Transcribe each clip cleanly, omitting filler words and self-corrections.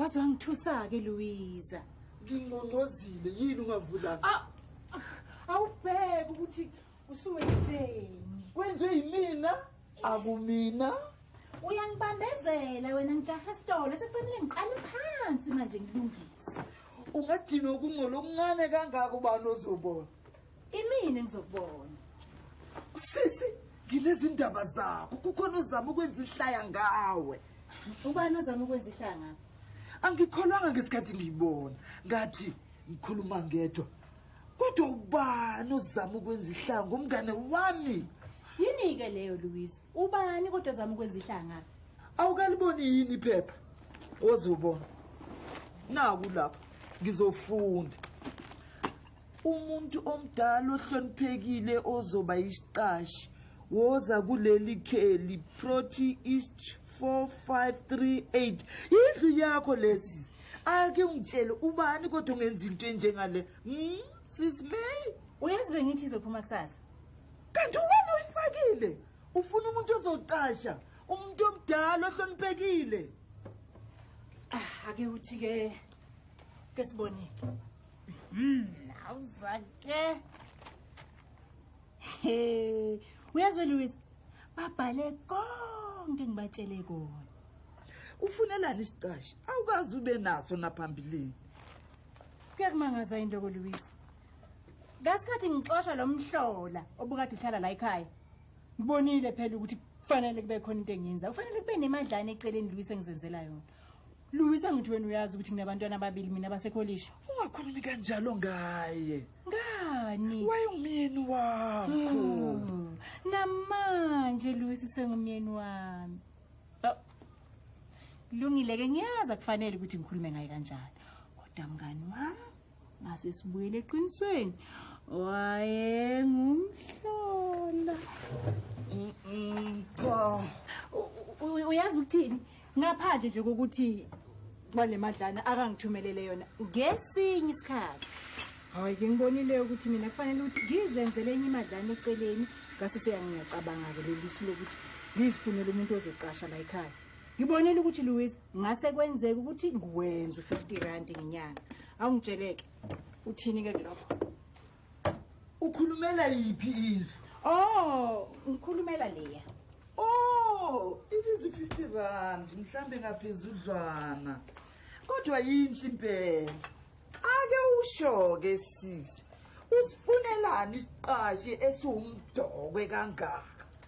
Waze wangithusa-ke Louisa. Ngingqongqozile yini ungavulanga? Ah, awubheke ukuthi usuwenzeni. Kwenziwe yimina? Akumina. Uyangibambezela wena, ngijaha esitolo sekufanele ngiqale phansi manje ngilungise. Ungadinwa ukungcola okuncane kangaka, ubani ozobona? Imina engizokubona. Sisi, nginezindaba zakho. Kukhona ozama ukwenza ihlaya ngawe. Ubani ozama ukwenza ihlaya ngami? Angikholwanga ngesikhathi ngiyibona. Ngathi ngikhuluma ngedwa. Kodwa ubani ozama ukwenza ihlaya ngomngane wami? Yini-ke leyo Louise? Ubani kodwa ozama ukwenza ihlaya ngami? Awukaliboni yini iphepha? Ozobona. Naku lapha ngizofunda. Umuntu omdala ohloniphekile ozoba isiqashi woza kuleli kheli, Proti East 4538, indlu yakho lesi. Ake ungitshele, ubani kodwa ungenza into enjengale, Sis May? Uyazi bengithi izophuma kusasa. Kanti wena uyifakile, ufuna umuntu ozoqasha, umuntu omdala ohloniphekile. Ah, ake uthi-ke ke sibone. Awuza-ke. He, uyazwe Louis, babhale konke ngibatshele kona. Ufunelani isiqashi? Awukazi ube naso naphambilini. Kuyakumangaza into ko Louis. Ngasikhathi ngixosha lo mhlola obukade uhlala la ekhaya. Ngibonile phela ukuthi kufanele kube khona into engiyenza. Kufanele kube nemadlana eceleni Louis engizenzela yona. Louis, angithi wena uyazi ukuthi nginabantwana ababili mina basekholishi. Ungakhulumi kanjalo ngaye. Ngani? Wayengumyeni wakho. Oh, namanje Louis sengumyeni wami. Oh. Kulungile ke, ngiyazi akufanele ukuthi ngikhulume ngaye kanjalo. Kodwa mngani wami, ngase sibuyele eqinisweni. Wayengumhlola. Cha. Uyazi ukuthini? Ngaphandle nje kokuthi kwale madlana akangithumelele yona ngesinye isikhathi. Hayi ke, ngibonile ukuthi mina kufanele ukuthi ngizenzele enye imadlana eceleni, ngase seyangiyacabanga-ke leli su lokuthi ngizifunele umuntu ozoqasha la ekhaya. Ngibonile ukuthi Louise, ngase kwenzeka ukuthi ngiwenze u-R50 ngenyanga. Awungitsheleke, uthini-ke kulokho? Ukhulumela yiphi indlu? Oh, ngikhulumela leya. Oh, ibiza u-R50, mhlambe ngaphezudlwana. Kodwa yinhle impela. Ake usho-ke sisi, usifunelani isiqashi esiwumdokwe kangaka?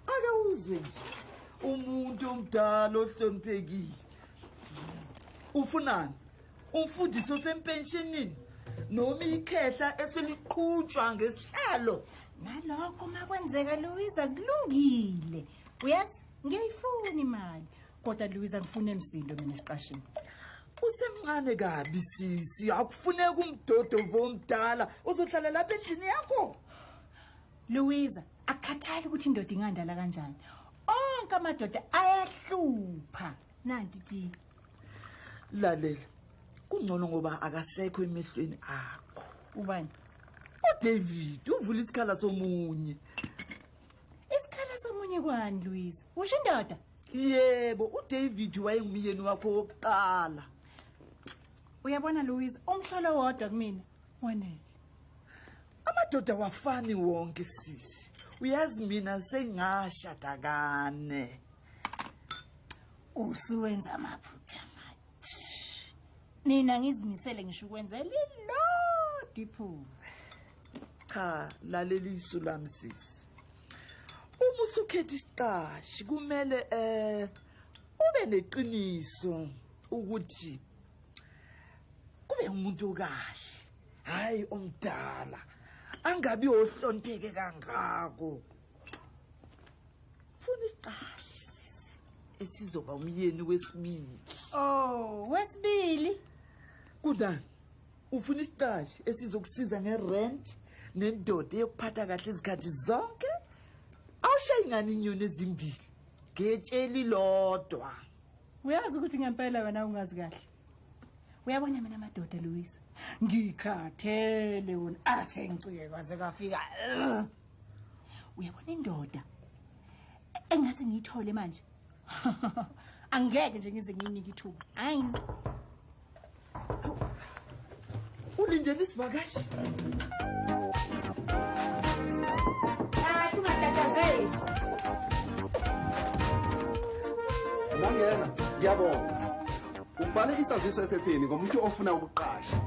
Ake uzwe nje, umuntu omdala ohloniphekile. Ufunani? Umfundisi osempensionini noma ikhehla eseliqhutshwa ngesihlalo? Nalokho makwenzeka Louisa kulungile. Uyazi ngiyayifuna imali, kodwa Louisa ngifuna emsindo mina esiqashini. Usemncane kabi sisi, akufuneka umdodovo omdala uzohlala lapha endlini yakho. Louisa, akukhathali ukuthi indoda ingandala kanjani, onke amadoda ayahlupha. Nanti ti. Lalela, kungcono ngoba akasekho emehlweni akho. Ubani? UDavid uvula isikhala somunye. Isikhala somunye kwani Louisa? Usho indoda? Yebo, uDavid wayengumyeni wakho wokuqala. Uyabona Louise, umhlolo wodwa kumina wanele. Amadoda wafani wonke sisi. Uyazi mina sengashada kane. Usuwenza amaphutha manje. Mina ngizimisele ngisho ukwenza lilodwa iphutha. Cha, lalela isu lami sisi. Uma usukhetha isiqashi kumele ube neqiniso ukuthi kube umuntu okahle, hayi omdala, angabi ohlonipheke kangako. Funa isiqashi sisi esizoba umyeni wesibili. Oh, wesibili. Kunani? Ufuna isiqashi esizokusiza ngerent nendoda eyokuphatha kahle izikhathi zonke? Awushayi ngani inyoni ezimbili ngetsheli lodwa? Uyazi ukuthi ngempela wena ungazi kahle. Uyabona mina amadoda Louisa, ngikhathele wona asengicike kwaze kwafika. Ugh. Uyabona indoda engase ngiyithole manje, angeke nje ngize ngiyinike ithuba. Hayi. Ulindele isivakashi. Hayi ungatatazeli. Ngangena, ngiyabonga. Ubhale isaziso ephepheni ngomuntu ofuna ukuqasha.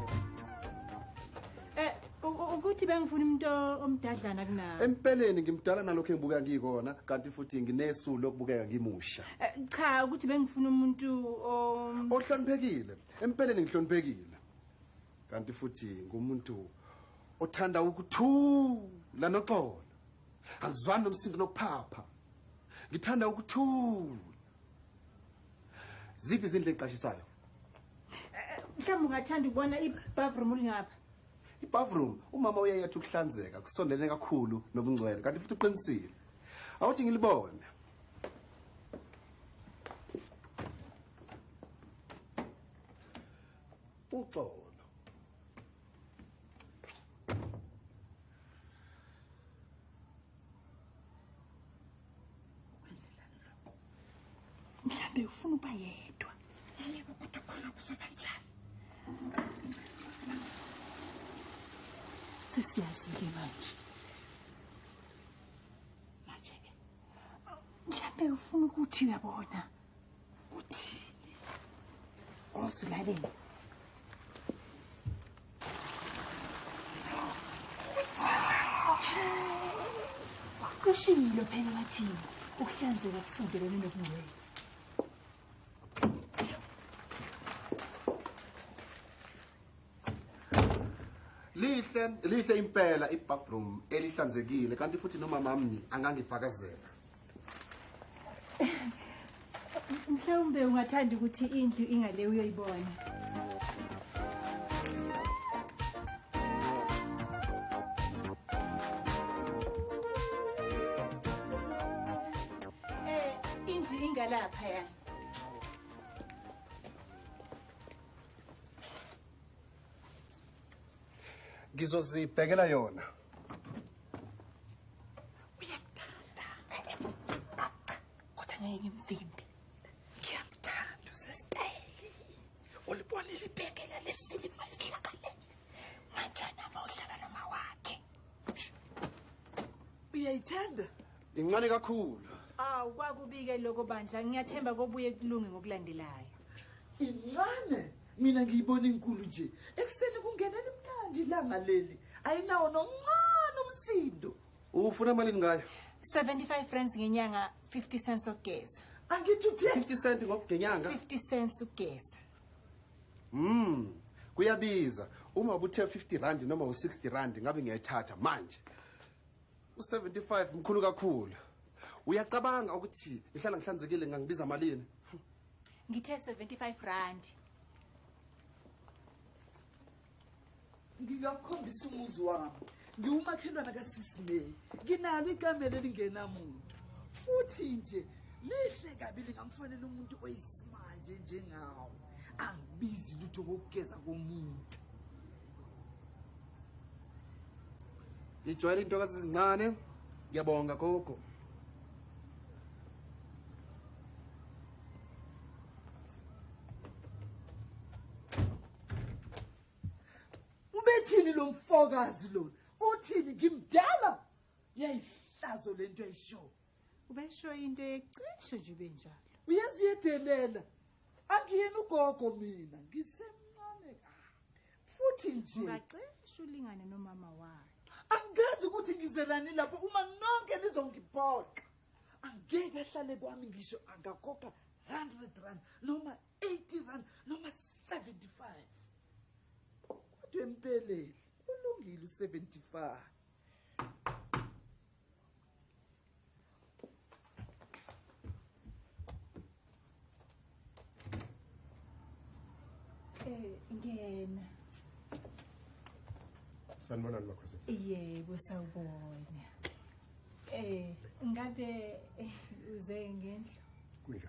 Ukuthi bengifuna umuntu omdadlana kunawe. Empeleni ngimdala nalokho engibuka ngikona, kanti futhi nginesu lokubukeka ngimusha. Cha, ukuthi bengifuna umuntu ohloniphekile. Empeleni ngihloniphekile. Kanti futhi ngumuntu othanda ukuthula noxolo. Angizwani nomsindo nokuphapha. Ngithanda ukuthula. Ziphi izindlu eqashisayo? Mhlawumbe ungathanda ukubona ibathroom ulingapha. Ibathroom umama uyayathi ukuhlanzeka kusondelene kakhulu nobungcwele, kanti futhi uqinisile. Awuthi ngilibone. Uxolo. Wenzelani lokho? Mhlawumbe ufuna ukuba yedwa. Yebo, kodwa khona kuzoba njani? Sesiyazi-ke manje. Manje-ke mhlawumbe ufuna ukuthi uyabona uthini. Osulaleni. Kushilo phela wathini ukuhlanzeka kusondelene nobungcwele. Lihle impela ibathroom elihlanzekile, kanti futhi noma mami angangifakazela. Mhlawumbe ungathanda ukuthi indlu ingale uyoyibona. Indlu ingalapha yani. Ngizozibhekela yona. Uyamthanda. Kodwa ngeke ngimvimbe. Ngiyamthanda usesitayeli. Ulibonile ibhekela lesiliva esihlakaleni. Manjani aba uhlala noma wakhe. Uyayithanda? Incane kakhulu. Awu kwakubike lokho bandla, ngiyathemba kobuye kulunge ngokulandelayo. Incane? Mina ngiyibona inkulu nje. Ekuseni kungenela imnandi ilanga leli. Ayinawo nomncane umsindo. Ufuna malini ngayo? 75 rands ngenyanga, 50 cents ukugeza. Angithi uthe 50 cents ngokugenyanga. 50 cents ukugeza. Kuyabiza. Uma ubuthe 50 rand noma u60 rand ngabe ngiyayithatha manje. U75 mkhulu kakhulu. Uyacabanga ukuthi ngihlala ngihlanzekile ngangibiza malini? Ngithe 75 rand. Ngingakukhombisa umuzi wami. Ngiwumakhelwane kaSisimei. Nginalo ikamelo elingenamuntu. Futhi nje lihle kabi lingamfanele umuntu oyisimanje njengawe. Angibizi lutho ngokugeza komuntu. Ngijwayele intokazi ezincane. Ngiyabonga gogo. Ubethini lo mfokazi lona? Uthini ngimdala? Yayihlazo lento ayisho. Ubesho into ecishe nje benjalo. Uyazi uyedelela. Angiyena ugogo mina, ngisemncane kabi. Futhi nje ungacishe ulingane nomama wakhe. Angazi ukuthi ngizelani lapho uma nonke nizongiphoqa. Angeke ahlale kwami ngisho angakhokha 100 rand noma 80 rand noma 75. Kodwa empeleni ulungile u75. Ngena. Sanibonani makhosi. Yebo sawubona. Ngabe uze ngendlu? Kunjani?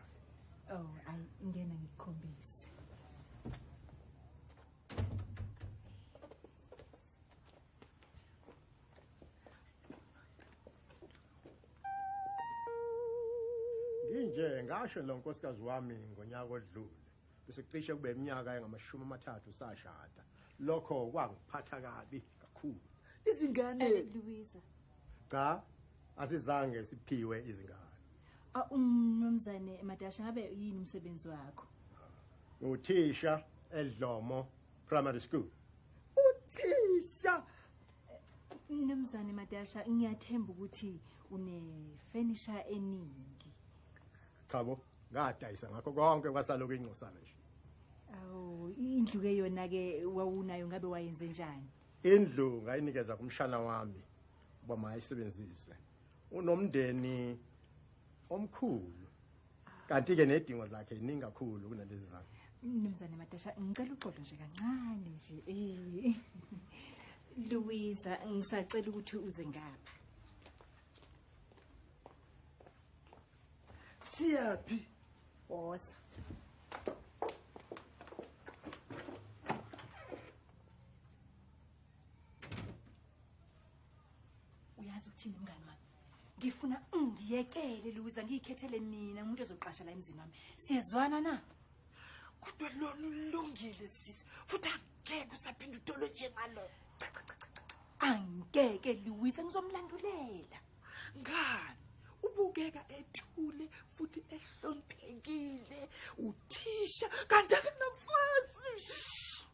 Oh, ayi ngena ngikukhombise. Nginje ngasho lo nkosikazi wami ngonyaka odlule. Bese kucishe kube iminyaka engamashumi amathathu sashada. Lokho kwangiphatha kabi kakhulu. Izingane Louisa. Cha, asizange siphiwe izingane. Umnumzane Madasha, ngabe yini umsebenzi wakho? Uthisha eDlomo Primary School. Uthisha. Mnumzane Madasha, ngiyathemba ukuthi une furniture eningi. Chabo, ngadayisa ngakho konke kwasaloku ingcosana nje. Awu, indlu ke yona ke wawunayo ngabe wayenze njani? Indlu ngayinikeza kumshana wami uba mayisebenzise. Unomndeni omkhulu. Kanti ke nedingo zakhe iningi kakhulu kunalezi zami. Mnumzane Madasha, ngicela uxolo nje kancane nje. Louisa, ngisacela ukuthi uze ngapha. Siyaphi? Woza. Uyazi ukuthini mngani wami? Ngifuna ungiyekele Louisa, ngiyikhethele mina umuntu ozoqasha la emzini wami. Siyezwana na? Kodwa lona ulungile sisi, futhi angeke usaphinda utolo njengalo. Cha cha cha cha. Angeke Louisa, ngizomlandulela. Ngani? Ubukeka ethule futhi ehloniphekile, uthisha kanti akanamfazi.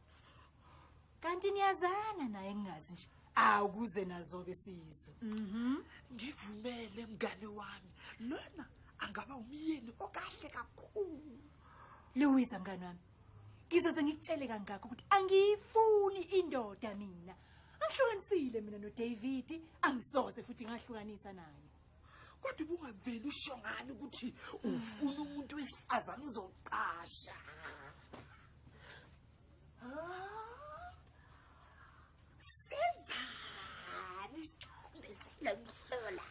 Kanti niyazana naye ngingazi nje. Awukuze nazo-ke sizwe. Ngivumele mngane wami, lona angaba umyeni okahle kakhulu. Louisa mngane wami, ngizoze ngikutshele kangakho ukuthi angiyifuni indoda mina. Angihlukanisile mina noDavid, angisoze futhi ngahlukanisa naye. Kodwa ubungaveli usho ngani ukuthi ufuna umuntu wesifazane uzoqasha? Senzani isithombe silamhlola?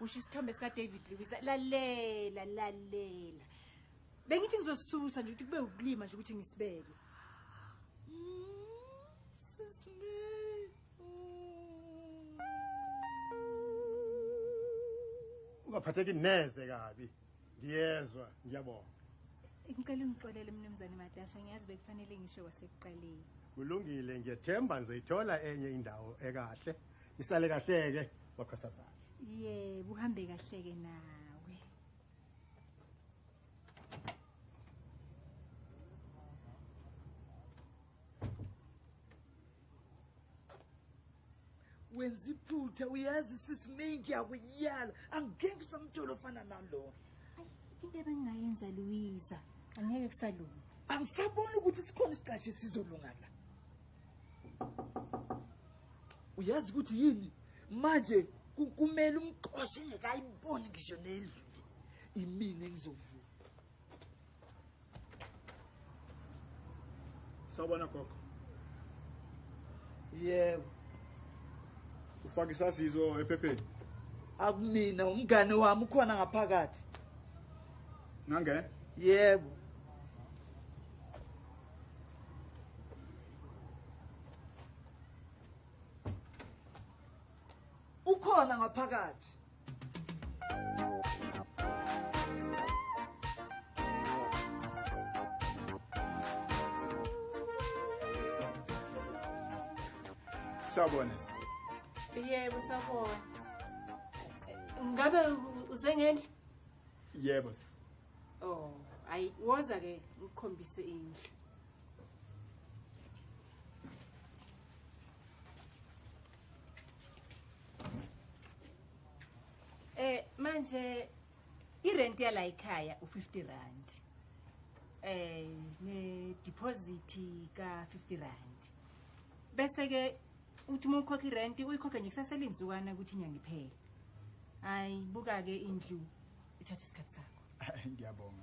Usho isithombe sika David Louisa. Lalela, lalela. Bengithi ngizosisusa nje ukuthi kube ukulima nje ukuthi ngisibeke. Sisime. Ungaphatheki neze kabi. Ngiyezwa, ngiyabonga. Ngicela ungixolele mnumzane Madasha, ngiyazi bekufanele ngisho kwasekuqaleni. Kulungile, ngiyethemba ngizoyithola enye indawo ekahle. Isale kahle ke makhosazana. Yebo, uhambe kahle ke nawe. Wenza iphutha, uyazi sisi ngiyakuyala, angeke usamthola ofana nalona. Ayi, into ebengingayenza Louisa, angeke kusalunga. Angisaboni ukuthi sikhona isiqashe sizolunga la. Uyazi ukuthi yini? Manje kumele umxoshe engekayiboni ngisho nendlu. Imina engizovuka. Sawubona gogo. Yebo. Ufake isaziso ephepheni. Akumina, umngane wami ukhona ngaphakathi. Ngangena? Yebo. Ukhona ngaphakathi. Sawubona. Yebo, sawubona. Ngabe usengendlu? Yebo. Oh, ayi woza ke ngikukhombise indlu. Manje irent yala ekhaya u50 rand. Ne deposit ka 50 rand. Bese ke uthi uma ukhokha irent uyikhokha nje kusasele inzukwana ukuthi inyanga iphele. Hayi buka ke indlu ithatha isikhathi sakho. Ngiyabonga.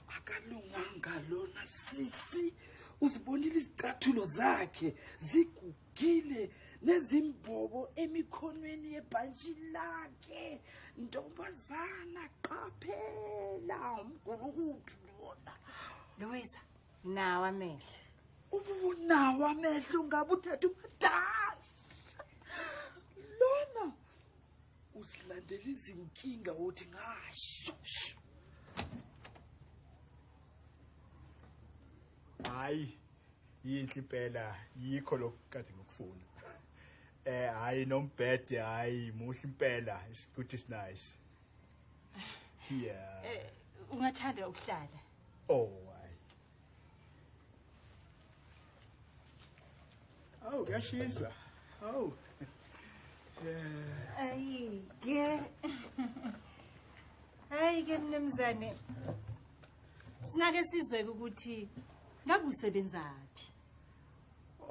Akalunganga lona sisi, uzibonile izicathulo zakhe zigugile nezimbobo emikhonweni yebhantshi lakhe. Ntombazana qaphela, umgulukudu lona. Louisa, nawo amehlo. Ubunawo amehlo ngabe uthatha uMadasha. Lona usilandela izinkinga uthi ngasho. Hayi yinhle impela, yikho lokhu kade ngikufuna. Hayi nombhede, hayi muhle impela. It's good, it's nice. Yeah. Ungathanda ukuhlala? Oh, hayi. Oh, kuyashisa. Oh. Yeah. Ayi ke. Hayi ke mnumzane. Sinake sizwe ukuthi ngabe usebenzaphi?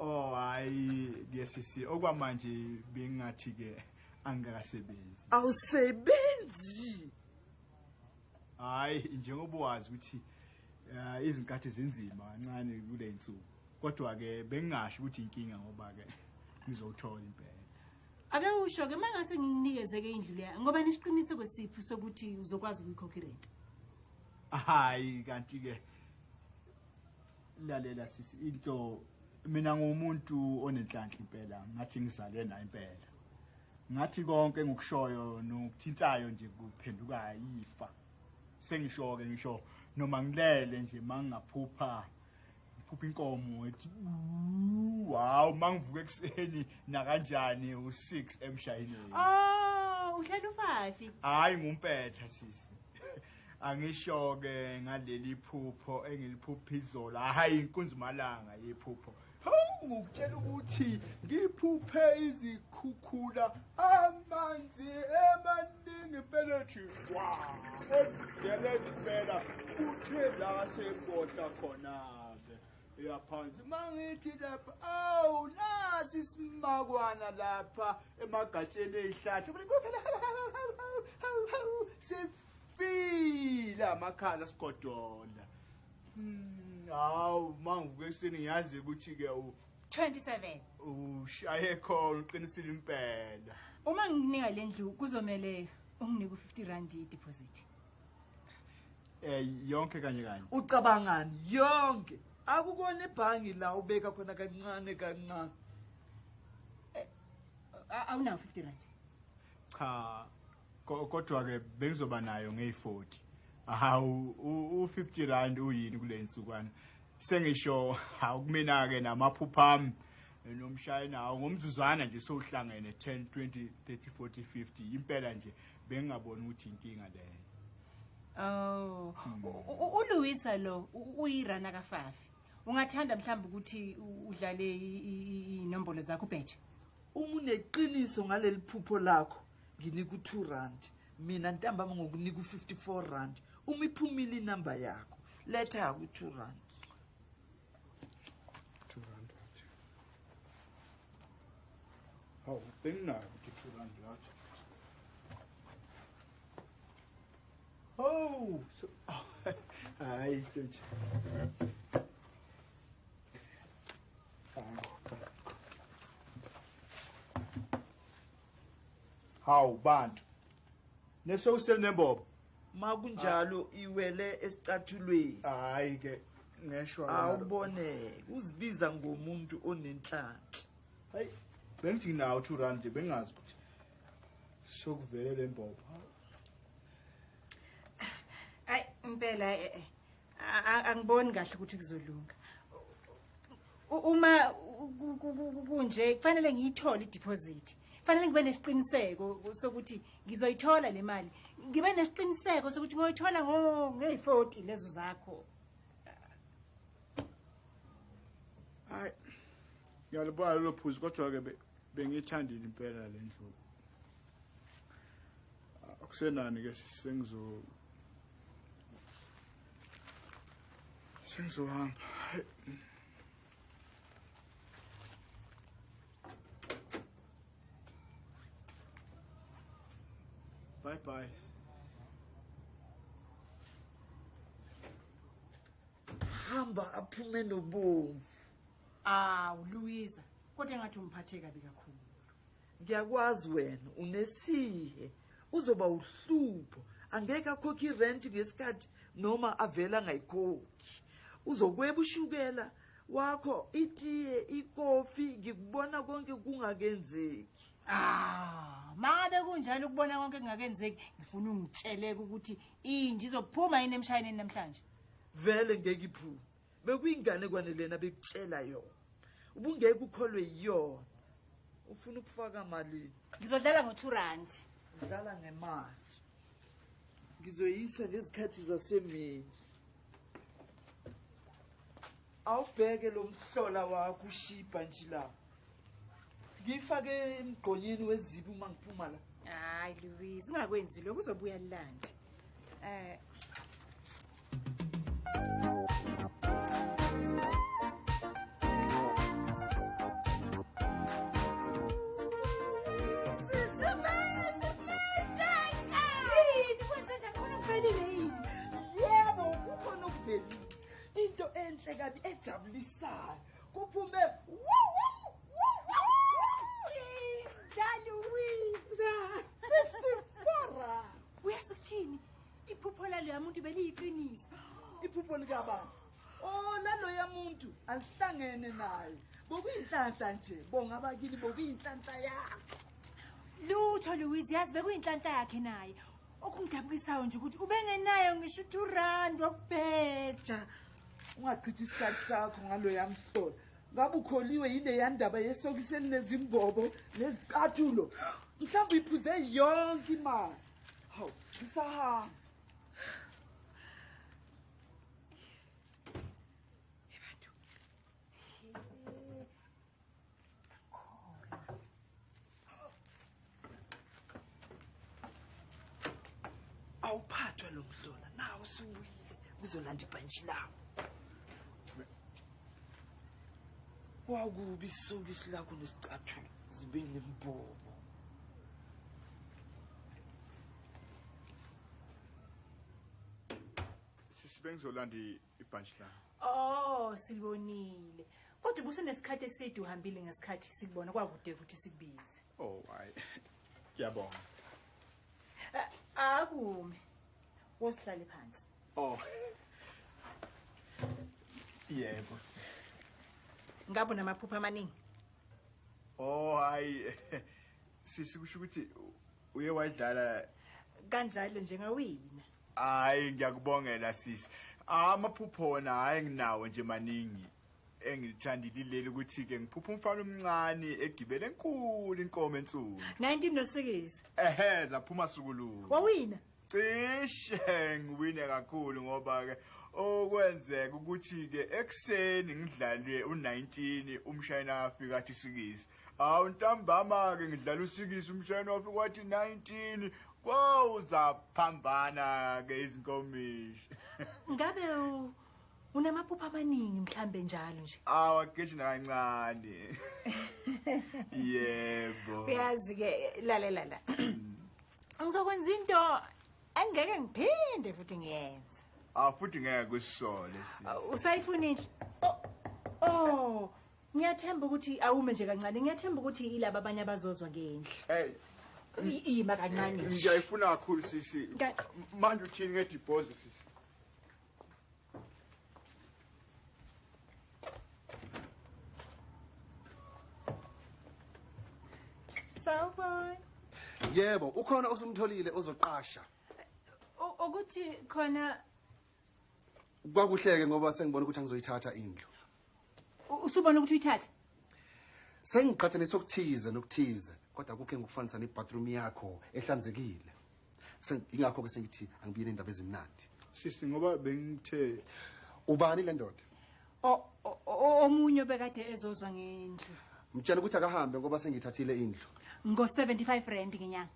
Oh, hayi ke sisi, okwamanje bengathi ke angikasebenzi. Awusebenzi? Hayi, njengoba wazi ukuthi izinkathi zinzima kancane kule insuku. Kodwa ke bengingasho ukuthi inkinga ngoba ke ngizothola impela. Ake usho ke mangase ngikunikeze ke indlu leya ngoba nesiqiniseko siphi sokuthi uzokwazi ukuyikhokha irent? Hayi kanti ke lalela sisi, into mina ngumuntu onenhlanhla impela, ngathi ngizalwe nayo impela. Ngathi konke engikushoyo nokuthintayo nje kuphenduka ifa. Sengisho ke ngisho noma ngilele nje mangingaphupha ngiphupha inkomo ethi wow, mangivuka ekseni nakanjani u6 emshayineni. Oh, uhlala ufafi. Hayi ngumpetha sisi. Angisho ke ngaleli phupho engiliphupha izolo, hayi inkunzimalanga yephupho. Hawu, ngikutshela ukuthi ngiphuphe izikhukhula, amanzi emaningi impela ethi wa, egeleza impela, kuthe la sebhodla khona-ke yaphansi. Mangithi lapha, awu nasi isimakwana lapha emagatsheni ey'hlahla, sifile amakhaza sigodola. Hawu, mangivuka ekuseni ngiyazi ukuthi-ke 27 ushaye khona, uqinisile impela. Uma ngikunika le ndlu kuzomele unginike u50 rand deposit. Yonke kanye kanye. Ucabangani yonke? Akukona ibhangi la ubeka khona kancane kancane. Awunawo 50 rand? Cha, kodwa ke bengizoba nayo ngeyi40. Hawu, u50 rand uyini kule insukwana? Sengisho hawu kumina ke namaphupha ami nomshayina hawu ngomzuzwana nje sowuhlangene 10 20 30 40 50 impela nje bengingaboni ukuthi inkinga leyo. Oh, uLuisa lo uyirana kaFafi. Ungathanda mhlawumbe ukuthi udlale inombolo zakho ubheje? Uma uneqiniso ngaleli phupho lakho nginika u2 rand. Mina ntambama ngokunika u54 rand. Uma iphumile inamba yakho letha ku2 rand. 2 rand. Hawu, benginayo ukuthi 2 rand lapha. Oh, so hayi nje. Hawu bantu. Nesewusenembobo. Makunjalo iwele esicathulweni. Hayi ke ngeshwa. Awubone, uzibiza ngomuntu onenhlanhla. Hayi, bengithi nginawo 2 rand bengazi ukuthi sokuvele lembobo. Hayi impela angiboni kahle ukuthi kuzolunga. Uma kunje kufanele ngiyithole ideposit. Kufanele ngibe nesiqiniseko sokuthi ngizoyithola le mali. Ngibe nesiqiniseko sokuthi ngoyithola nge40 lezo zakho. Hayi. Ngiyalibona lo phuzu kodwa ke bengithandile impela le ndlu. Akusenani ke sengizohamba. Bye bye. Hamba aphume nobomvu. Awu Louisa, kodwa ngathi umphathe kabi kakhulu. Ngiyakwazi wena unesihe, uzoba uhlupho. Angeke akhokhe irent ngesikhathi noma avela angayikhokhi. Uzokweba ushukela wakho, itiye, ikofi, ngikubona konke kungakenzeki. Ah, mangabe kunjalo ukubona konke kungakenzeki, ngifuna ungitsheleke ukuthi inji izophuma yini emshayineni namhlanje. Vele ngeke iphume. Bekuyingane kwanelena bekutshela yona. Ubungeke ukholwe yiyona. Ufuna ukufaka malini? Ngizodlala ngo2 rand. Udlala ngemali. Ngizoyisa ngezikhathi zasemini. Awubheke lo mhlola wakho ushibha nje la. Ngifake emgqonyeni wezibi uma ngiphuma la. Hayi Louise, ungakwenzi lokho, uzobuya lilande. Yebo, kukhona okuvelile. Into enhle kabi ejabulisayo. Kuphume Louise. 54 rand. Uyazi ukuthini? Iphupho laloya muntu beliyiqiniso. Iphupho likabani? Oh, laloya muntu alihlangene naye. Bokuyinhlanhla nje, bonga abakini bokuyinhlanhla yakho. Lutho Louise, yazi bekuyinhlanhla yakhe naye. Okungidabukisayo nje ukuthi ubengenayo ngisho u2 rand wokubheja. Ungachithi isikhathi sakho ngaloya mhlola. Ngabe ukholiwe yile yandaba yesokisi elinezimbobo nezicathulo. Mhlawumbe iphuze yonke imali. Hawu, ngisahamba. Abantu. Awuphathwa lo mhlola, nawu usubuyile uzolanda ibhantshi lawo. Kwakubi isokisi lakho nesicathulo zibe nembobo. Sisi, bengizolanda ibhantshi la. Oh, silibonile. Kodwa ubusenesikhathi eside uhambile ngesikhathi sikubona, kwakude ukuthi sikubize. Oh, hayi. Ngiyabonga. Akume. Wosihlale phansi. Oh. Yebo sisi. Ngabe unamaphupho amaningi? Oh, hayi. Sisi, kusho ukuthi uye wadlala kanjalo njengawina. Hayi, ngiyakubongela sisi. Amaphupho wona hayi nginawo nje maningi. Engithandile leli ukuthi ke ngiphupha umfana omncane egibele enkulu inkomo ensuku. 1906. Ehhe, zaphuma sukulu. Wawina? Cishe ngiwine kakhulu ngoba ke okwenzeka ukuthi ke ekseni ngidlalwe u19 umshayina wafika athi 6. Awu ntambama ke ngidlala u6 umshayina wafika wathi 19. Kwawuzaphambana ke izinkomishi. Ngabe unamaphupho amaningi mhlambe njalo nje? Awu akeshi nakancane. Yebo. Uyazi ke, lalela la. Ngizokwenza into engeke ngiphinde futhi ngiyenze. Ah, futhi ngeke kusisole sisi. Usayifunile? Oh, ngiyathemba ukuthi awume nje kancane. Ngiyathemba ukuthi ilaba abanye abazozwa ngendlu. Hey, ima kancane. Ngiyayifuna kakhulu sisi. Manje uthini ngedeposit sisi? Sawubona. Yebo, ukhona osumtholile ozoqasha. Ukuthi khona kwakuhleke ngoba sengibona ukuthi angizoyithatha indlu. Usubona ukuthi uyithathe? Sengiqhathanisa okuthize nokuthize, kodwa kukho ngikufanisa nebathroom yakho ehlanzekile. Ingakho ke sengithi angibiyele indaba ezimnandi. Sisi, ngoba bengithe ubani le ndoda? Omunye obekade ezozwa ngendlu. Mtshela ukuthi akahambe ngoba sengithathile indlu. Ngo 75 rand ngenyanga.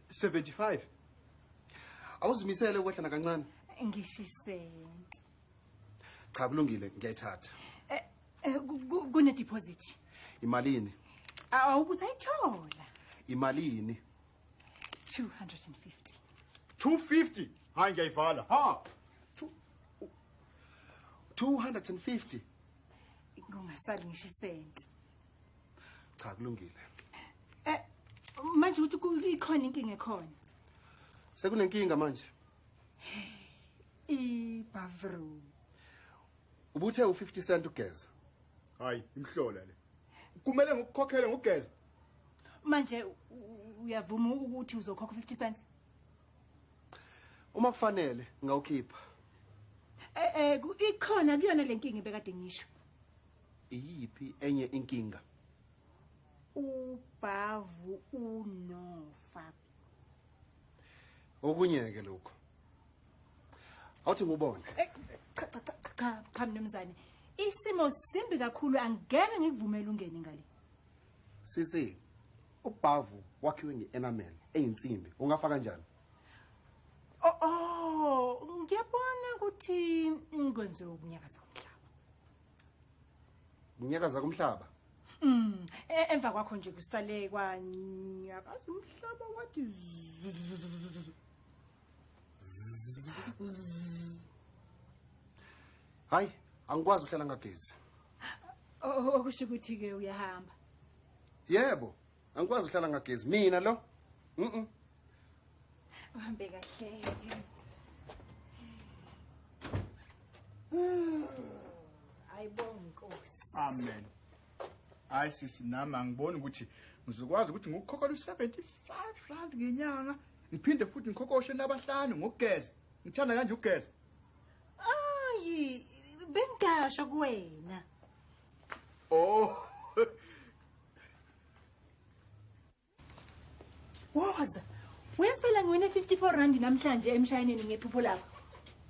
75? Awuzimisele ukwehla nakancane? Ngishisenti. Cha, kulungile, ngiyayithatha. Kune deposit. Imalini? Awubusayithola. Imalini? 250. 250? Hayi, ngiyayivala. Ha. 250. Kungasali ngisho isenti. Cha, kulungile. Manje ukuthi ikhona inkinga ekhona. Sekunenkinga manje. Ibavru. Ubuthe u50 cent ugeza. Hayi, imhlola le. Kumele ngikukhokhele ngokugeza. Manje uyavuma ukuthi uzokhokha 50 cents? Uma kufanele ngawukhipha. Ikhona kuyona lenkinga ebekade ngisho. Iyiphi enye inkinga? Ubhavu unofa. Okunyeke lokho. Awuthi ngubone. Cha cha mnumzane. Isimo simbi kakhulu, angeke ngikuvumele ungene ngale. Sisi, ubhavu wakhiwe nge-enamel eyinsimbi. Ungafa kanjani? Oh, ngiyabona ukuthi ngikwenze ukunyakaza komhlaba. Ukunyakaza komhlaba? Emva kwakho nje kusale kwanyakaza umhlaba wathi. Hayi, angikwazi ukuhlala ngagezi. Okusho ukuthi ke uyahamba. Yebo, angikwazi ukuhlala ngagezi mina lo. Uhambe kahle. Ayibonge Nkosi. Amen. Hayi sisi, nami angiboni ukuthi ngizokwazi ukuthi ngikukhokhela u75 rand ngenyanga, ngiphinde futhi ngikhokoshe nabahlanu ngokugeza. Ngithanda kanje ukugeza. Ayi, bengasho kuwena. Oh. Woza. Uyasiphela ngiwine 54 rand namhlanje emshayineni ngephupho lakho.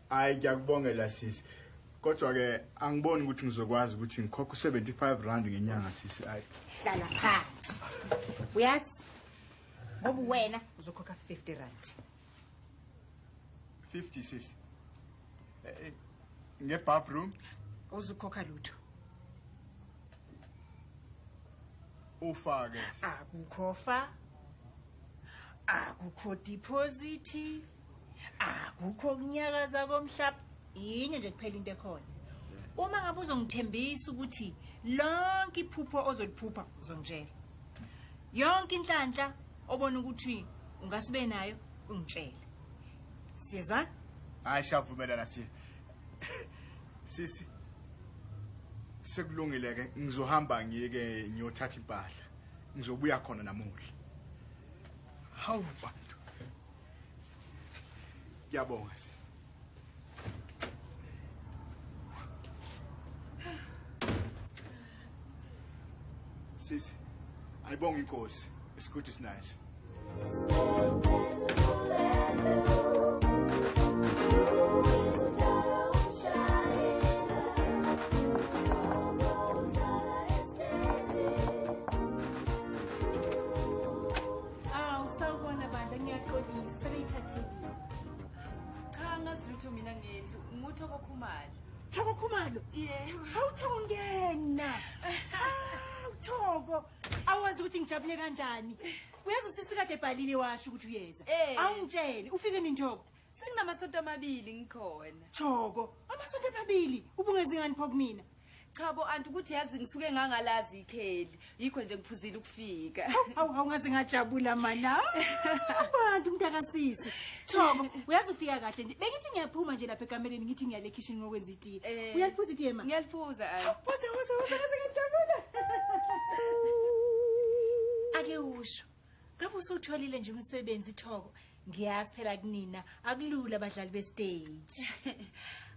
Hayi, ngiyakubongela sisi. Kodwa ke angiboni ukuthi ngizokwazi ukuthi ngikhokhe u75 rand ngenyanga sisi. Hayi. Hlala phansi. Uyazi ngoba wena uzokhokha 50 rand. 50 sisi. Nge-bathroom? Uzokhokha lutho. Ufake. Akukho fa. Akukho deposit. Akukho kunyakaza komhlaba. Yinye nje kuphela into ekhona. Uma ngabe uzongithembisa ukuthi lonke iphupho ozoliphupha uzongitshela. Yonke inhlanhla obona ukuthi ungasube nayo ungitshele. Sizwa? Hayi, siyavumelana sisi. Sisi, sekulungile ke, ngizohamba ngiyeke ngiyothatha impahla. Ngizobuya khona namuhla. Hawu bantu. Ngiyabonga sisi. Sisi, ayibonge inkosi. It's good, it's nice. Awu, sawubona bandla, ngiyaxolisa sebeyithathile. Cha, angazi lutho mina ngendlu. NguThoko Khumalo. Thoko Khumalo? Yebo. Hawu Thoko, ngena. Hawu Thoko, awazi ukuthi ngijabule kanjani. Uyazi usisi kade ebhalile washo ukuthi uyeza. Awungitshele, ufike nini Thoko? Senginamasonto amabili ngikhona. Thoko, amasonto amabili ubungezi ngani pho kumina? Cha bo anti, ukuthi yazi ngisuke ngangalazi ikheli. Yikho nje ngiphuzile ukufika. Hawu hawu, ngaze ngajabula mana. Abantu mntakasisi. Thoko, uyazi ufika kahle nje. Bengithi ngiyaphuma nje lapha ekamereni ngithi ngiyale kitchen ngokwenza itiye. Uyaliphuza itiye ma? Ngiyaliphuza. Phuza, phuza, phuza, ngaze ngajabula. Ake usho. Ngabe usutholile nje umsebenzi Thoko? Ngiyazi phela kunina akulula abadlali bestage.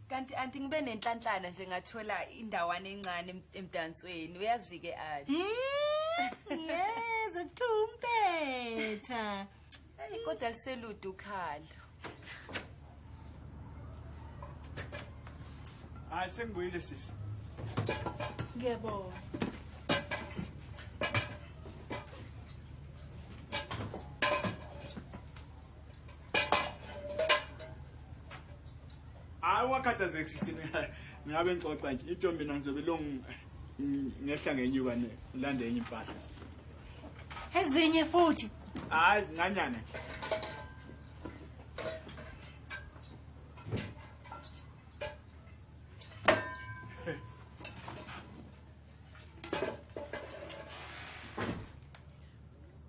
Kanti anti ngibe nenhlanhlana nje ngathola indawana encane emdansweni. Uyazi ke anti. Yebo, kuthumpetha. Hey, kodwa liselude ukhalo. Hayi, sengibuyile sisi. Ngiyabonga. Hayi, ungakhathazeki sisi, ngabe ngixoxa nje into mina ngizobe long ngehla ngenyuka ne ngilande enye impahla. Ezinye futhi? Hayi, zincanyana nje.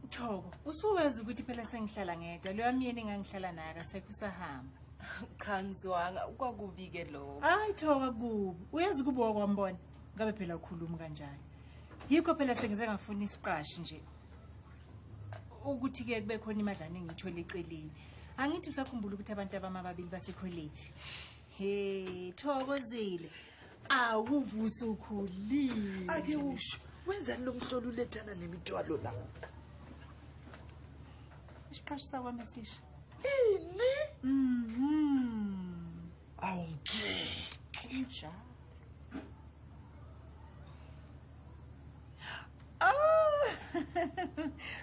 Thoko, usuwazi ukuthi phela sengihlala ngedwa, loya myeni engangihlala naye akasekho usahamba. Cha, ngizwanga kwakubi ke lokho. Hayi Thoko, kubi. Uyazi kubi wakwambona. Ngabe phela ukhuluma kanjani. Yikho phela sengize ngafuna isiqashi nje. Ukuthi ke kube khona imadlana engiyithole eceleni. Angithi usakhumbula ukuthi abantu abamababili basekholeji. He, Thokozile. Awuvusa ukhulile. Ake usho, wenzani lo mhlolo ulethana nemithwalo la? Isiqashi sakwami esisha. Ini? Mhm. Awungeke. Kunjalo. Oh!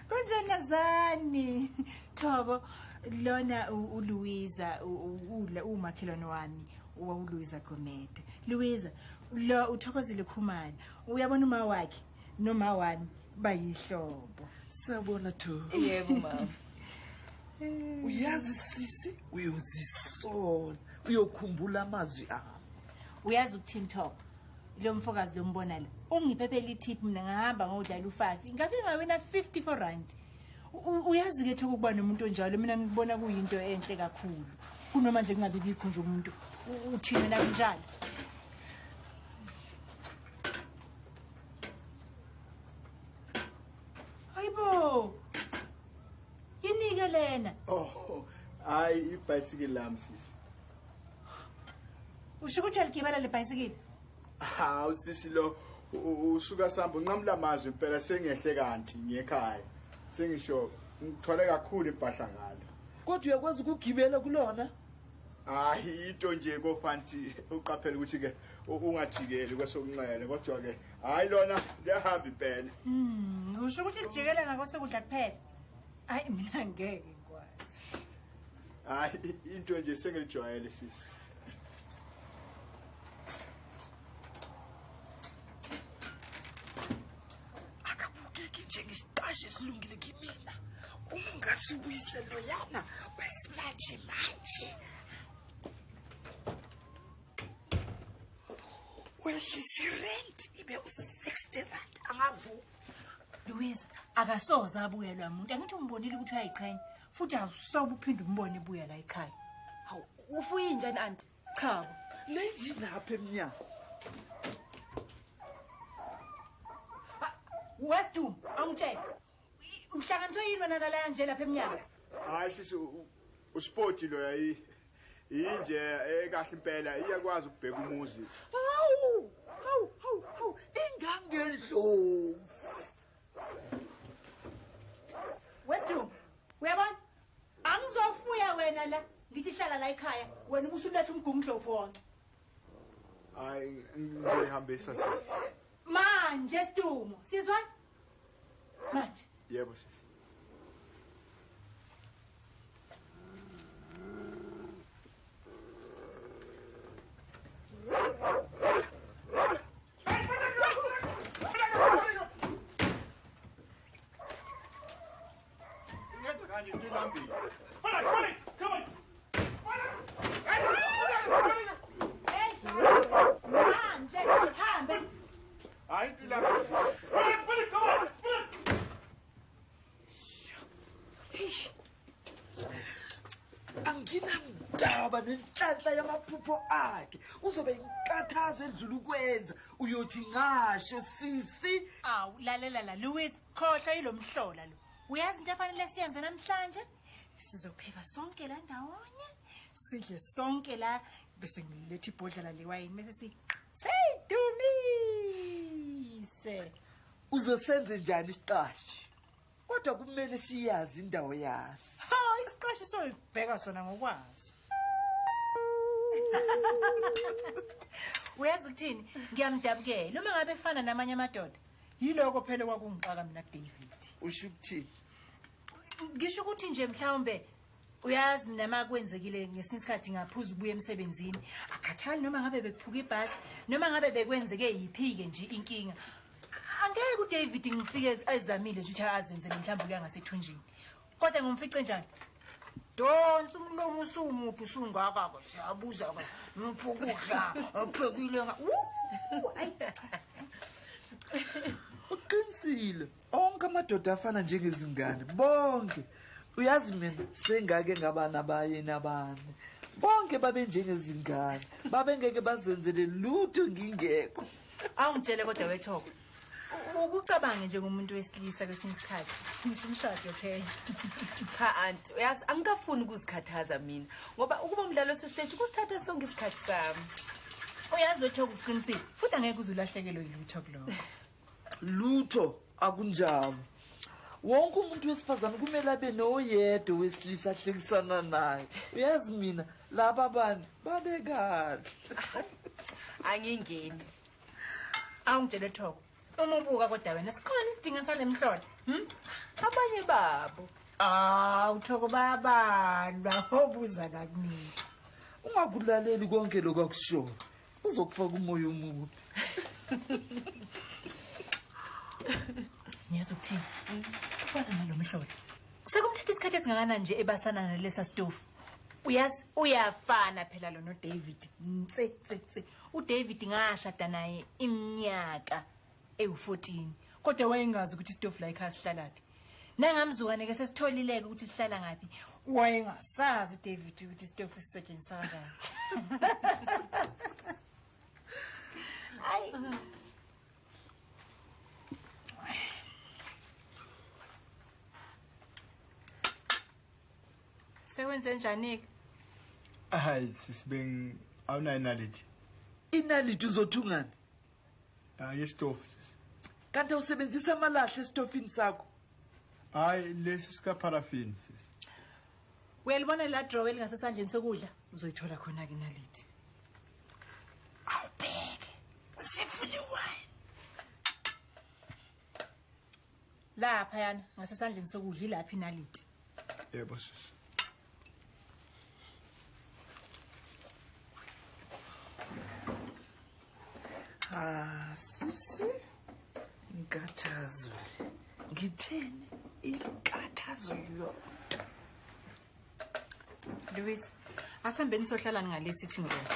Kunjani Nazani? Thoko, lona uLouisa umakhelwane wami, uLouisa Gomede. Louisa, lo uThokozile Khumalo. Uyabona uma wakhe noma wami bayihlobo. Sawubona Thoko. Yebo mama. Uyazi sisi, uyozisola, uyokhumbula amazwi ami. Uyazi ukuthini Thoko? Lo mfokazi lombona la ungiphephela ithip, mina ngahamba ngodlala ufafi, ngafika ngawina 54 rand. Uyazi ke Thoko, ukuba nomuntu onjalo mina ngikubona kuyinto enhle kakhulu kunoma nje kungabe bikho nje umuntu. Uthini wena kunjalo? Hayibo, yinike lena. Oh, hayi, ibhayisikili lami sisi. Usho ukuthi uyaligibela le bhayisikili? Hawu sisi, lo usuka samba unqamula amazwi impela, sengehle kanti ngekhaya. Sengisho ngithwale kakhulu impahla ngalo. Kodwa uyakwazi ukugibela kulona? Hayi, into nje kofanti uqaphele ukuthi ke ungajikeli kwesokunxele, kodwa ke hayi lona liyahamba impela. Usho ukuthi lijikela ngakwesokudla kuphela? Hayi, mina ngeke ngikwazi. Hayi, into nje sengilijwayele sisi. Akabukeki njengesiqashi esilungile kimina. Ungasibuyise loyana wesimanje manje. Wehlisa irent ibe u-60 rand, angavumi. Louise, akasoze abuyelwa muntu. Angithi umbonile ukuthi uyayiqhenya, futhi awusobe uphinde umbone ebuya la ekhaya. Hawu, ufuye njani anti? Chabo. Le nje lapha emnyango. Westum, awungitshele. Uhlanganiswe yini wena nalaya nje lapha emnyango? Hayi sisi, uspoti lo yayi inje ekahle impela, iyakwazi ukubheka umuzi. Hawu, hawu, hawu, hawu, ingangendlovu. Westum, uyabona? Angizofuya wena la. Ngithi hlala la ekhaya, wena ubusuletha umgungundlovu wona. Hayi, ngizoyihambisa sisi. Manje Stumo, sizwa? Manje. Yebo sisi. Ngenza kanje ngilambile. Come on. Hey, manje hambe. Hayi ngilambile. Come on. Anginandaba nenhlanhla yamaphupho akhe. Uzobe inkathazo edlula ukwenza. Uyothi ngasho sisi. Awu, lalela la Louis, khohlwa yilomhlola lo. Uyazi into efanele siyenze namhlanje? Sizopheka sonke la ndawonye, sidle sonke la, bese ngiletha ibhodlela lewayini bese si seyidumise. Uzosenze njani isiqashi? Kodwa kumele siyazi indawo yaso. So isiqashi soyibheka sona ngokwaso. Uyazi ukuthini? Ngiyamdabukela uma ngabe efana namanye amadoda. Yiloko phela kwakungixaka mina kuDavid. Usho ukuthini? Ngisho ukuthi nje mhlawumbe uyazi mina makwenzekile ngesinye isikhathi ngaphuza ubuya emsebenzini, akhathali noma ngabe bekuphuka ibhasi noma ngabe bekwenzeke yiphike nje inkinga. Angeke uDavid ngifike ezamile nje ukuthi azenzele mhlawumbe uya ngasethunjini. Kodwa ngumfice njani? Donsa umlomo usumuthi usungaka ke, siyabuza ke, ngipha ukudla, uphekile nga. Ayi. Uqinisile. Onke amadoda afana njengezingane, bonke. Uyazi mina sengake ngaba nabayeni abane. Bonke babe njengezingane, babengeke bazenzele lutho ngingekho. Awungitshele kodwa wethoko. Ukucabange njengomuntu wesilisa kwesinye isikhathi. Ngisho umshado phela. Cha anti, uyazi angikafuni ukuzikhathaza mina ngoba ukuba umdlalo osesiteji kusithatha sonke isikhathi sami. Uyazi lotho ukuqinisile futhi angeke uze ulahlekelwe yilutho kulokho. Lutho akunjalo. Wonke umuntu wesifazane kumele abe noyedwa wesilisa ahlekisana naye. Uyazi mina laba bantu babe kahle. Angingeni. Awungitshele Thoko. Uma ubuka kodwa wena sikhona isidingo sale mhlola. Abanye babo. Ah, uThoko bayabalwa obuza la kumina. Ungakulaleli konke lokho akushoyo. Uzokufaka umoya omubi. Ngiyazi ukuthini? Kufana nalo mhlola. Sekumthatha isikhathi esingakanani nje ebasana nalesa stofu. Uyazi uyafana phela lo noDavid. Ntse tse tse. uDavid ngashada naye iminyaka ewu14. Kodwa wayengazi ukuthi isitofu la ekhaya sihlalaphi. Nangamzukane ke sesitholileke ukuthi sihlala ngaphi. Wayengasazi uDavid ukuthi isitofu sisetshenziswa kanjani. Ay. Sewenze njani ke? Hayi sisibeng awunayo inaliti. Inaliti uzothungani? Hayi isitofu sisi. Kanti usebenzisa amalahle esitofini sakho? Hayi lesi sika paraffin sisi. Uyalibona la drawer elingasesandleni sokudla? Uzoyithola khona ke inaliti. Awubheke. Usifuna iwine. Lapha yana ngasesandleni sokudla ilapha inaliti. Yebo sisi. Ah, sisi. Inkathazo. Ngitheni inkathazo yodwa. Louis, asihambeni sohlala ngale sitting room.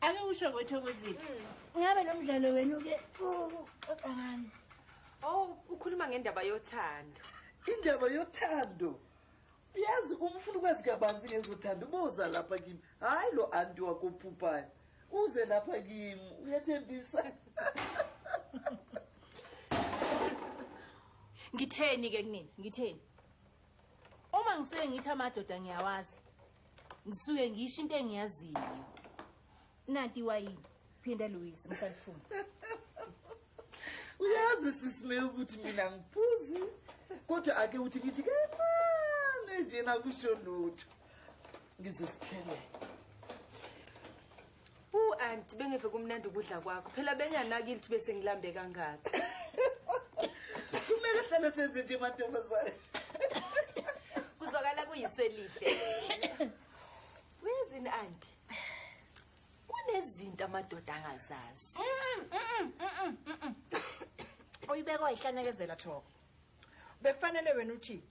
Ake usho ngoThokozile. Ngabe lo mdlalo wenu ke uqangani? Oh, ukhuluma ngendaba yothando. Indaba yothando. Uyazi umfuna ukwazi kabanzi ngezothando uboza lapha kimi. Hayi lo anti wakophuphayo. Uze lapha kimi uyathembisa. Ngitheni ke kunini? Ngitheni? Uma ngisuke ngithi amadoda ngiyawazi. Ngisuke ngisho into engiyaziyo. Nanti wayini. Phinda Louis ngisalifuna. Uyazi sisime ukuthi mina ngiphuzi. Kodwa ake uthi ngithi kancane nje nakusho lutho. Ngizosithela. Anti bengeve kumnandi ukudla kwakho. Phela benganakile ukuthi bese ngilambe kangaka. Kumele hlale senze nje mantombazane. Kuzwakala kuyiselihle. Uyazini anti? Kunezinto amadoda angazazi. Uyibeka wayihlanakezela Thoko. Bekufanele wena uthi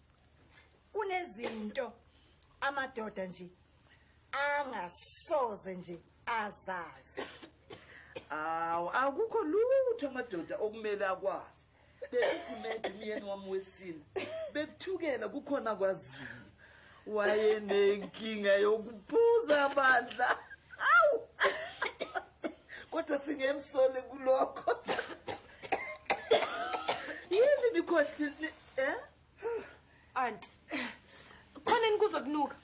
kunezinto amadoda nje angasoze nje azazi. Awu akukho lutho amadoda okumele akwazi. Bekukumele umyeni wami wesine. Bekuthukela kukhona kwaziyo. Wayenenkinga yokuphuza amandla. Awu! Kodwa singemsole kulokho. Yini nikhohlile eh? Anti, khona nikuzokunuka.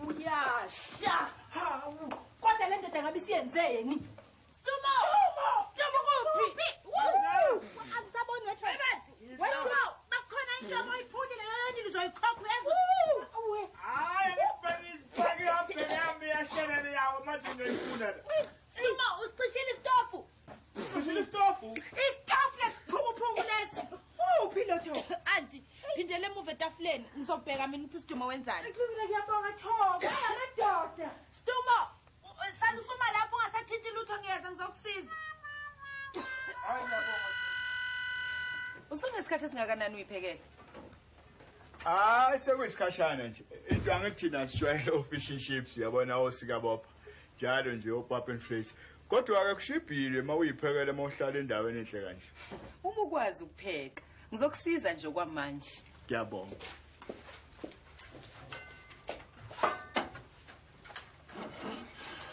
Uyasha. Hawu, kodwa le ndoda ngabe isiyenzeni? Stumo! Stumo kuphi? Angisaboni wethu. Wena bakhona inkomo oyiphulile leyo nizoyikhokha uyazi. Hayi ngifake yami yami yashelele yawo manje ngiyoyifuna. Stumo usichishile isitofu. Usichishile isitofu? Isitofu lesiphukuphuku lesi. Uphi lotho? Anti, phindele emuva etafuleni ngizobheka mina ukuthi Stumo wenzani. Ngibona ngiyabonga Thoko, amadoda. Stumo, sala usuma lapho ungasathinti lutho ngiyeza ngizokusiza. Hayi ngiyabonga. Usunesikhathi esingakanani uyiphekela? Hayi sekuyisikhashana nje. Into angikuthina sijwayele o-fish and chips uyabona osikabopha. Njalo nje o-pap and flakes. Kodwa ke kushibhile uma uyiphekela uma uhlala endaweni enhle kanje. Uma ukwazi ukupheka, ngizokusiza nje kwamanje. Ngiyabonga.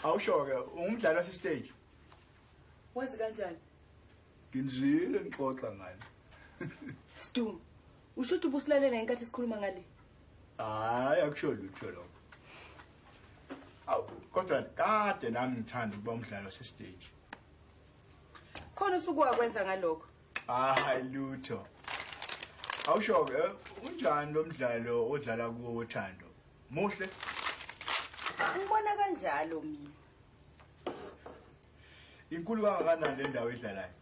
Awusho-ke ungumdlali wasestage. Wazi kanjani? Nginzile ngixoxa ngale. Stum, usho ukuthi ubusilalela ngenkathi sikhuluma ngale? Hayi, akusho lutho lokho. Awu, kodwa kade nami ngithanda ukuba umdlali wasestage. Khona usuku wakwenza ngalokho? Hayi lutho. Awusho-ke unjani lo mdlalo odlala kuwo wothando? Muhle? Ngibona kanjalo mina. Inkulu kangakanani le ndawo edlalayo?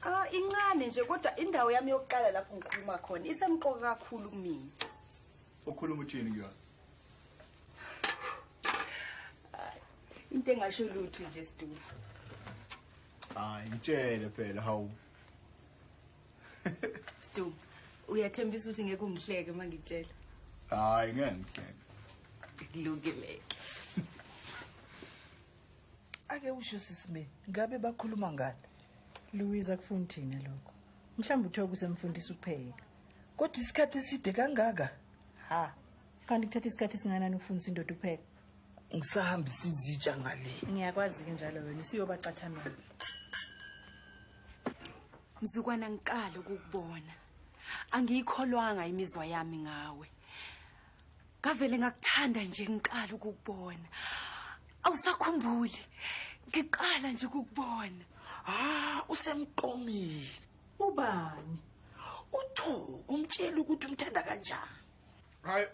Ah, incane nje kodwa indawo yami yokuqala lapho ngikhuluma khona isemqoka kakhulu kumina. Ukhuluma uthini kuyona? Into engasho lutho nje Sidumo. Hayi, ngitshele phela hawu. Sidumo, uyathembisa ukuthi ngeke ungihleke uma ngitshela? Hayi, ngeke ngihleke. Kulungile. Ake usho sisime, ngabe bakhuluma ngani? Louise akufuni thina lokho. Mhlawumbe uthe kusemfundisa ukupheka. Kodwa isikhathi eside kangaka? Ha. Kanti kuthatha isikhathi esinganani ukufundisa indoda ukupheka? Ngisahambisa izitsha ngale. Ngiyakwazi ke njalo wena usiyobacathamela. Mzukwana ngiqala ukukubona. Angiyikholwanga imizwa yami ngawe. Ngavele ngakuthanda nje ngiqala ukukubona. Awusakhumbuli. Ngiqala nje ukukubona. Ah, usemqomile. Ubani? Uthoko umtshela ukuthi umthanda kanjani. Hayi.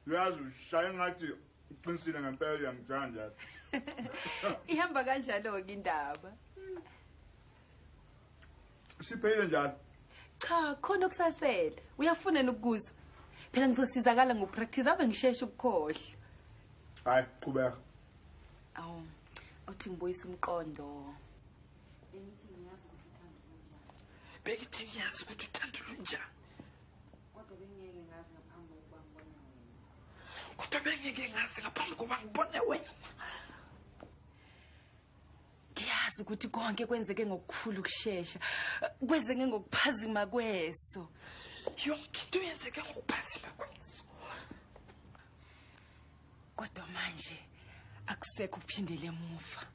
Uyazi ushaya ngathi uqinisile ngempela uyangithanda. Ihamba kanjalo ke indaba. Siphele njalo. Cha, khona okusasele. Uyafuna nokuzwa? Phela ngizosizakala ngopractice abe ngisheshe ukukhohlwa. Hayi, qhubeka. Awu, uthi ngibuyisa umqondo. Bengithi ngiyazi ukuthi uthando lunjani. Bengithi ngiyazi ukuthi uthando lunjani. Kodwa bengeke ngazi ngaphambi kokuba ngibone wena. Kodwa bengeke ngazi ngaphambi kokuba ngibone wena. Ngiyazi ukuthi konke kwenzeke ngokukhulu ukushesha. Kwenzeke ngokuphazima kweso. Yonke into yenzeke ngokuphazima kweso. Kodwa manje akusekho ukuphindela emuva.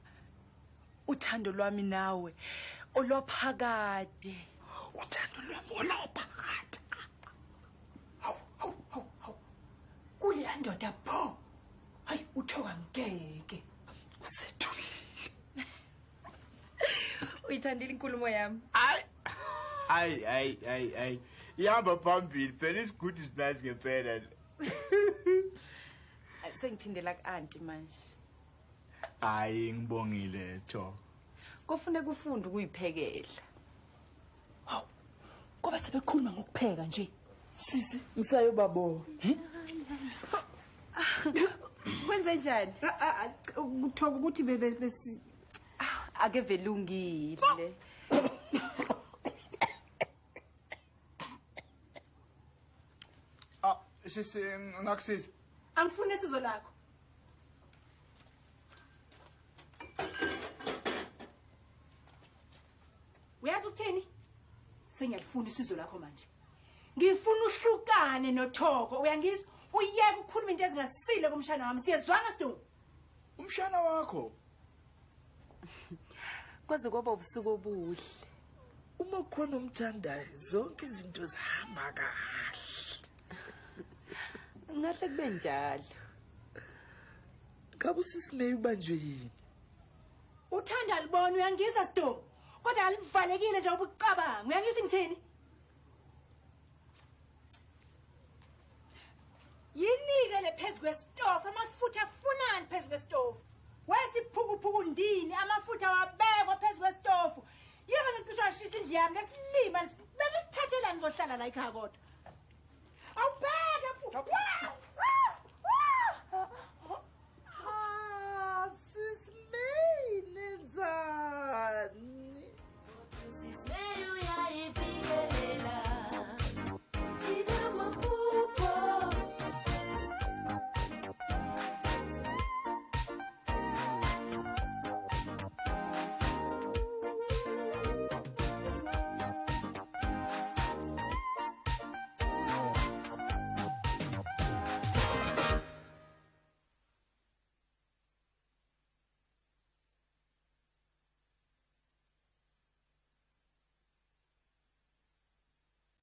Uthando lwami nawe olwaphakade. Uthando lwami olwaphakade. Hawu hawu hawu hawu. Kuleya ndoda pho. Hayi uthoka ngeke. Usethulile. Uyithandile inkulumo yami? Hayi. Hayi hayi hayi hayi. Ihamba phambili phela isigudi sinazi ngempela. Sengiphindela ku-anti manje. Hayi ngibongile Tho. Kufuneka ufunde ukuyiphekela. Hawu. Ngoba sebekhuluma ngokupheka nje. Sisi, ngisayobabona. Kwenze njani? Kuthoka ukuthi besi ake velungile. Ah, sisi ngakusiza. Angifuni isizo lakho. Uyazi ukuthini? Sengiyalifuna isizo lakho manje. Ngifuna uhlukane noThoko, uyangizwa? Uyeke ukukhuluma into ezingasile kumshana wami. Siyezwana Sidumo? Umshana wakho? Kwaze kwaba ubusuku obuhle. Uma khona umthandayo zonke izinto zihamba kahle. Ngahle kube njalo. Ngabe usisimeyi ubanjwe yini? Uthanda libona uyangizwa Sidumo? Kodwa alivalekile nje ubucabanga. Uyangizwa ngithini? Yinike le phezu kwesitofu, amafutha afunani phezu kwesitofu? Wesiphukuphuku ndini, amafutha wabekwa phezu kwesitofu. Yebo ngicishe washisa indlu yami lesilima bekuthathela nizohlala la ekhaya kodwa.